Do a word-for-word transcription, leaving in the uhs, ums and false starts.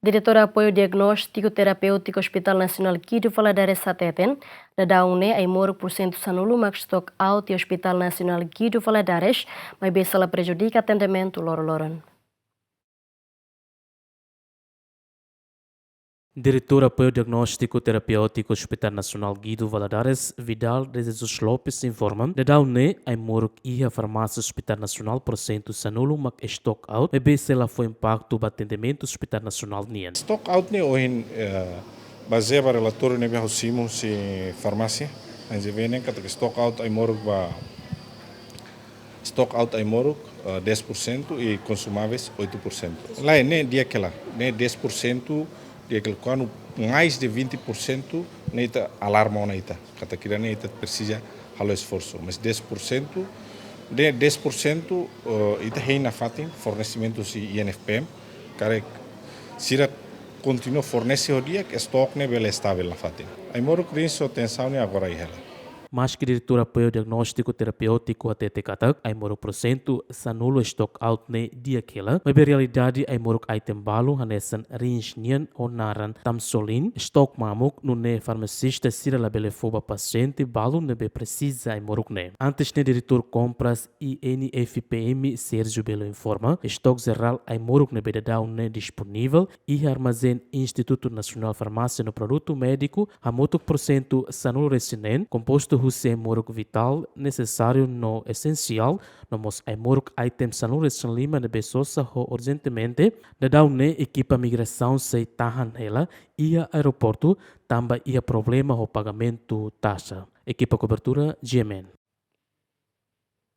Diretór Apoiu Diagnóstiku Terapéutiku Hospital Nasionál Guido Valadares hateten, dadaun ne'e ai-moruk pursentu sanulu mak stock out iha Hospital Nasionál Guido Valadares, maibé sei la prejudika atendimentu loroloron. Diretór Apoiu Diagnóstiku Terapéutiku Hospital Nasionál Guido Valadares, Vidal de Jesus Lopes, informa, dadaun ne'e ai-moruk iha farmásia Hospital Nasionál pursentu sanulu mak stock out, maibé sei la fó impaktu ba atendimentu Hospital Nasionál nian. Stock out ne'e ohin, eh, bazeia ba relatóriu ne'ebé ha'u simu husi farmásia, N G V ne'e katak stock out ai-moruk ba, stock out ai-moruk, eh, dez por cento i konsumáveis oito por cento. Lae, ne'e di'ak hela, ne'e dez por cento di'ak hela, kuandu mais de vinte por cento ne'e ita alarma ona ita. Katak ida-ne'e ita presiza halo esforsu. Mas dez por cento, de dez por cento, eh, ita hein nafatin fornesimentu husi I N F P M, karik sira kontinua fornese ho di'ak, stock ne'e bele estavel nafatin. Ai-moruk rinsu tensaun ne'e agora iha hela. Maski Diretór Apoiu Diagnóstiku Terapéutiku hatete katak ai-moruk pursentu sanulu stock out ne'e di'ak hela, maibé realidade ai-moruk item balu hanesan rins nian ho naran Tamsolin stock mamuk, nune'e farmasista sira labele fó ba pasiente balu ne'ebé presiza ai-moruk ne'e. Antes ne'e Diretór Kompras I N F P M Sérgio Belo informa, stock jerál ai-moruk ne'ebé dadaun ne'e disponivel iha armazén Institutu Nasionál Farmásia no Produtu Médiku hamutuk pursentu sanulu-resin-neen, kompostu husi ai-moruk vitál, nesesáriu no esensiál, no mós ai-moruk item sanulu-resin-lima ne'ebé sosa ho urjentemente, dadaun ne'e ekipa migrasaun sei tahan hela iha aeroportu tanba iha problema ho pagamentu taxa. Ekipa kobertura, G M N.